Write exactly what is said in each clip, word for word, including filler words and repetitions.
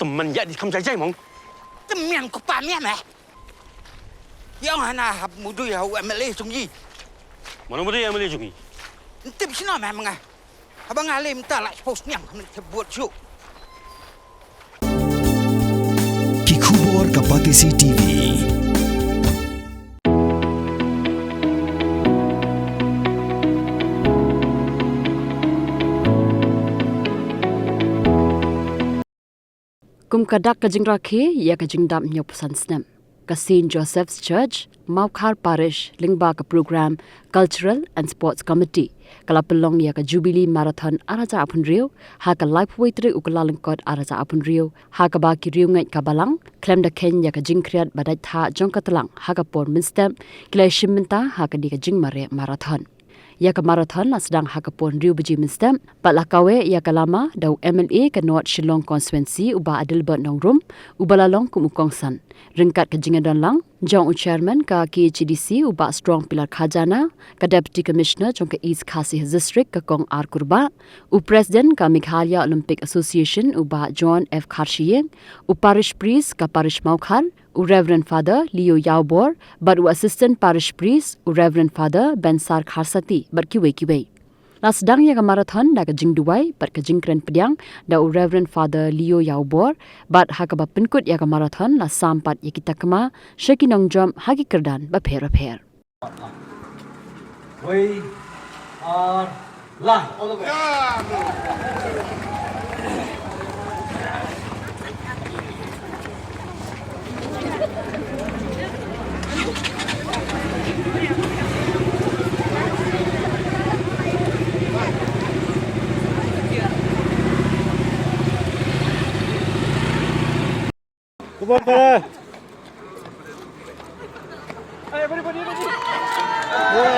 Man ïa di kham jai jai mong. Te miang ko pa miang eh. Ïa nga na hap mudui ha u M L A jong i. Mano mudui M L A jong i? Ntip sino meh menga. Haba nga lem ta la post niang kham le buat shu. Ki khubor ka Batesi T V. Kum ka dak ka jingrakhe ïa ka jingdap hynñiewphew san snem, ka Saint Joseph's Church, Mawkhar Parish, lyngba ka program Cultural and Sports Committee, ka la pynlong ïa ka Jubilee Marathon ar hajar arphew hynriew ha ka laiphew wei tarik u Kyllalyngkot ar hajar arphew hynriew, ha kaba ki riewngeit ka balang khlem da kheiñ ïa ka jingkhriat ba dait thah jong ka tlang ha ka por mynstep, ki la ïashim bynta ha kane ka jingmareh marathon. Ïa ka marathon la sdang ha ka por hynriew baje mynstep, bad la kaweh ïa ka lama da u M L A ka North Shillong Constituency u Bah Adelbert Nongrum, uba la long kum u kongsan. Ryngkat ka jingïadon lang jong u Chairman ka K H A D C u Bah Strong Pillar Khajana, ka Deputy Commissioner jong ka East Khasi Hills District ka Kong R Kurbah, u President ka Meghalaya Olympic Association u Bah John F Kharshiing, u Parish Priest ka Parish Mawkhar, u Reverend Father Leo Ïawbor, bad u Assistant Parish Priest, u Reverend Father Bensar Kharsati, bad kiwei kiwei. La sdang ïa ka marathon da ka jingduwai bad ka jingkren pdiang da u Reverend Father Leo Ïawbor, bad ha kaba pynkut ïa ka marathon la sam pat ïa ki takma sha ki nongjop ha ki kyrdan bapher bapher. Wei, ar, la, all the way. Come on, fella. Hey, everybody, everybody. Yeah.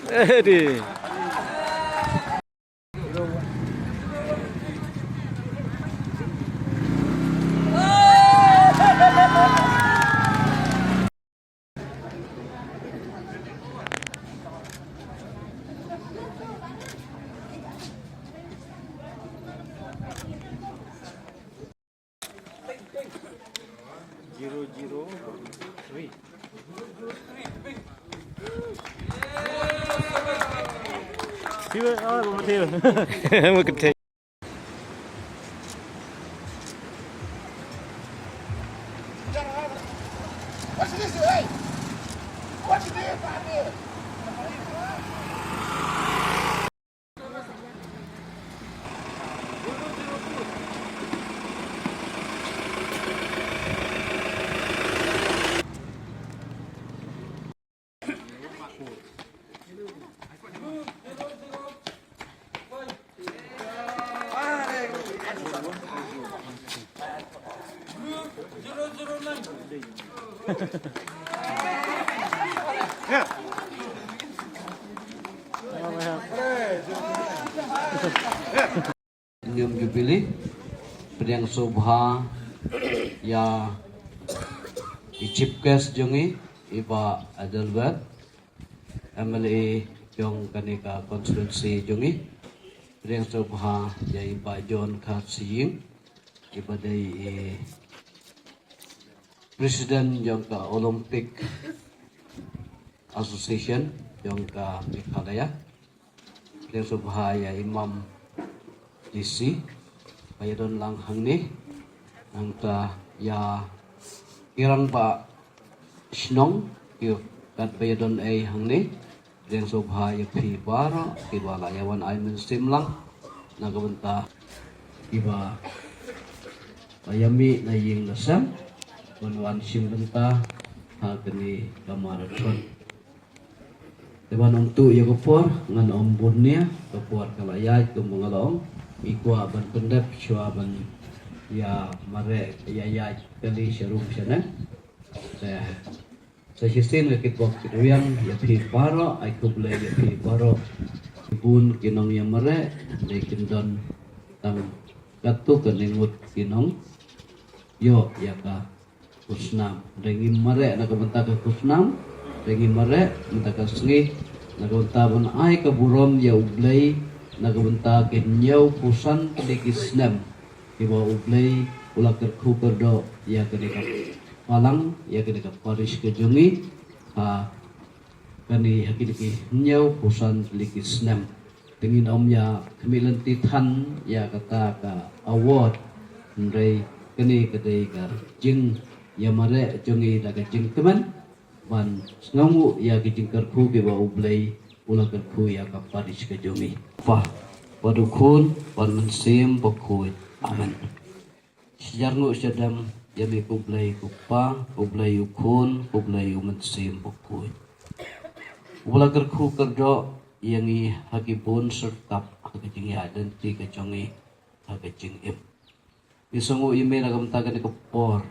Ready. Zero zero three. Nium Jubilee, pdiang sngewbha ïa i Chief Guest jong ngi, i Bah Adelbert, M L A jong kane ka constituency jong ngi, pdiang sngewbha ïa i Bah John Kharshiing, i ba dei i President jong ka Olympic Association jong ka Meghalaya. Pdiang sngewbha ïa i Mam D C ba ïadon lang hangne, nangta ïa ki rangbah shnong ki kat ba ïadon ei hangne. Pdiang sngewbha ïa phi baroh kiba la ïa wan ai mynsiem lang na ka bynta kiba la ïa mih na ïing na sem ban wan shim bynta ha kane ka marathon. Te ban ong tuh ïa ka por ngan ym bun nia, ka por ka la ïaid kumba nga la ong. Ngi kwah ban pyndep shuwa ban ïa mareh ïa ïaid kali sha rum sha neng. Te sa shisien ka kitbok kitrwiang ïa phi baroh, ai khublei ïa phi baroh. Bun ki nongïamareh dei kin don tang katto katne ngut ki nongïoh ïa ka khusnam. Dei ngim mareh na ka bynta ka khusnam, Ngi mareh mynta ka sngi na ka bynta ban ai ka burom ïa U Blei na ka bynta ki hynñiewphew san tylli ki snem kiba U Blei u la kyrkhu kyrdoh ïa kane ka balang, ïa kane ka parish ka jong ngi ha kane, ha kine ki hynñiewphew san tylli ki snem. Te ngin ym ïa khmih lynti than ïa kata ka award, hynrei kane ka dei ka jingïamareh jong ngi da ka jingkmen ban sngewnguh ïa ki jingkyrkhu kiba U Blei u la kyrkhu ïa ka parish ka jong ngi. Kpa bad U Khun bad U Mynsiem Bakhuid. Amen. Shi jar nguh shi jar dem ïa me ko Blei ko Kpa, ko Blei U Khun, ko Blei U Mynsiem Bakhuid, uba la kyrkhu kyrdoh ïa ngi ha ki bun syrtap ha ka jingïaid lynti ka jong ngi ha ka jingim. Ngi sngewnguh ïa me na ka bynta kane ka por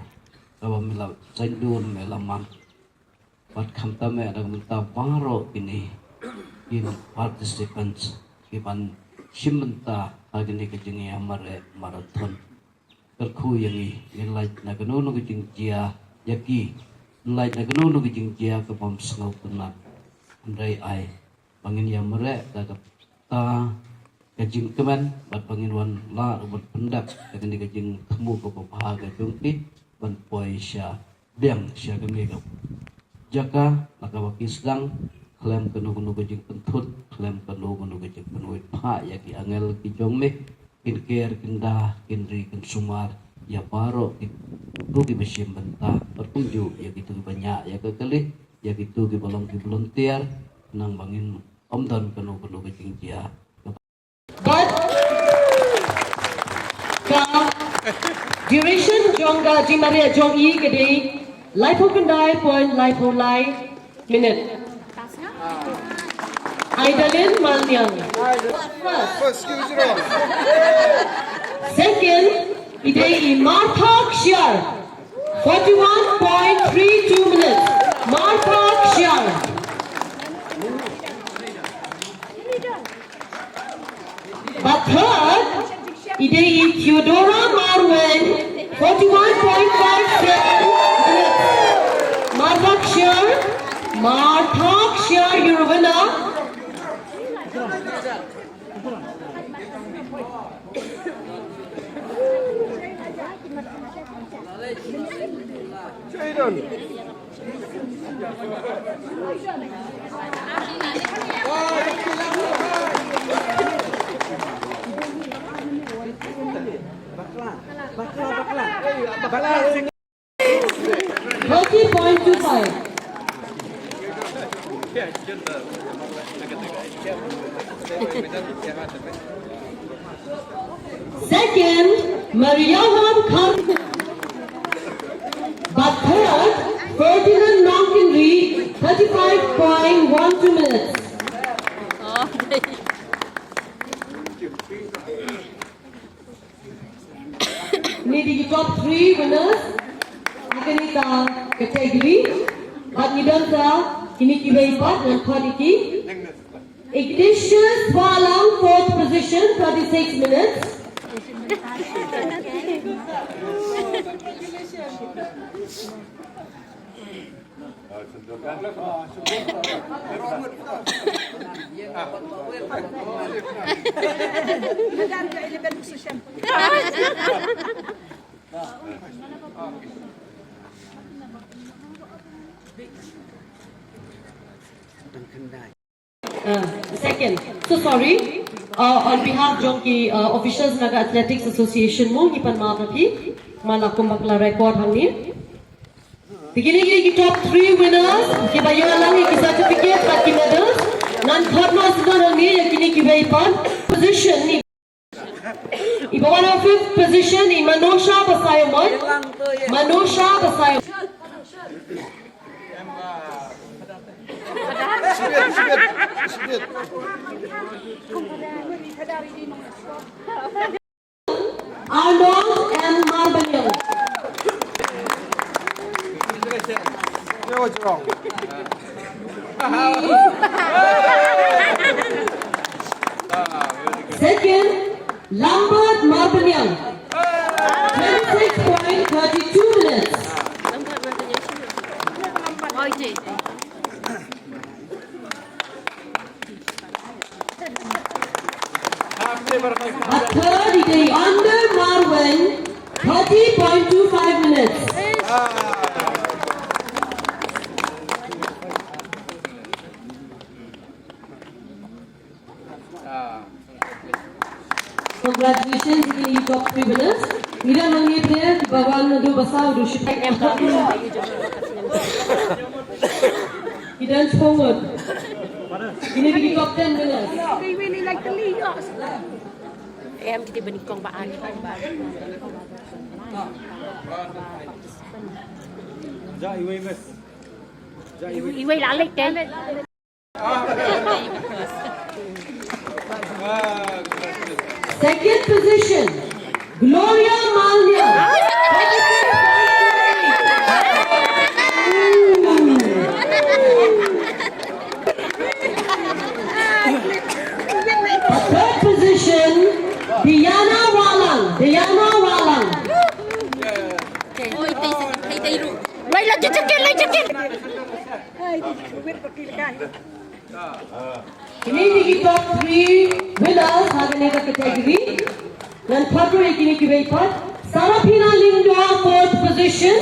kaba me la saiñdur, me la man. Bad khamtam eh na ka bynta baroh kine ki participants kiban shim bynta ha kane ka jingïamareh marathon. Kyrkhu ïa ngi, ngin lait na kano kano ka jingjia ïa ki, ngin lait na kano kano ka jingjia kabym sngewtynnat. Hynrei ai ba ngin ïamareh da kata ka jingkmen bad ba ngin wan lah ruh ban pyndep da kane ka jingthmu kaba bha ka jong ki ban poi sha biang sha kane ka jaka na kaba ki sdang khlem kano kano ka jingpynthut, khlem kano kano ka jingpynwit phah ïa ki angel ki jong me. Kin ker, kin da, kin ri, kin sumar ïa baroh kito kiba shim bynta, bad kumjuh ïa kito kiba ñiah ïa ka kali, ïa kito kiba long ki volunteer, khnang ba ngin ym don kano kano ka jingjia. Bad ka duration jong ka jingmareh jong i ka dei laiphew khyndai point laiphew lai minit. Idalin Malniang. First. Second, i dei i Martha Kshiar. Forty-one point three two minutes. Martha Kshiar. Bad third, i dei i Theodora Marwein, forty-one point five seven minutes. Martha Kshiar, Martha Kshiar, you're a winner. Thirty point two five. Second, Mariawan Khan. Bad third, Ferdinand Nongkinri, thirty-five point one two minutes. Kine dei ki top three winners ha kane ka category. Bad ngi don sa kine kiwei pat, ngan khot ïa ki. Ignatius Balang, fourth position, thirty-six minutes. Uh, second. So sorry. Uh, on behalf jong ki, uh, officials na ka Athletics Association mo, ngi pan maaf ïa phi. Mala kumba ka la record hangne. Te kine ki dei ki top three winners kiba ïoh lang ïa ki certificate bad ki medals. Ngan khot noh shuh hangne ïa kine kiwei pat. Position ni. Iba wan ha fifth position i Manosha Basaiawmoit. Manosha Basaiawmoit. Arnold M Marbaniang. Second, Lambert Marbaniang. Twenty-six point thirty-two minutes. Ba third i dei Under Marwen, thirty point two five minutes. Congratulations, ïa kine ki top three winners. Ngi don hangne pat ki ba wan naduh ba saw, duh shiphew. Ki don forward. Kine ki top ten winners. They really like the leaders. Em, kita bani kong ba an. Ja, iwei, miss. Ja, iwei. Iwei la lek ten. Second position, Gloria Malia. Third position, Diana Walang. Diana Walang. Wei, la jejekin, la jejekin. Kine ki top three winners ha kane ka category. Ngan pat ruh ïa kine kiwei pat. Sarafina Lyngdoh, fourth position.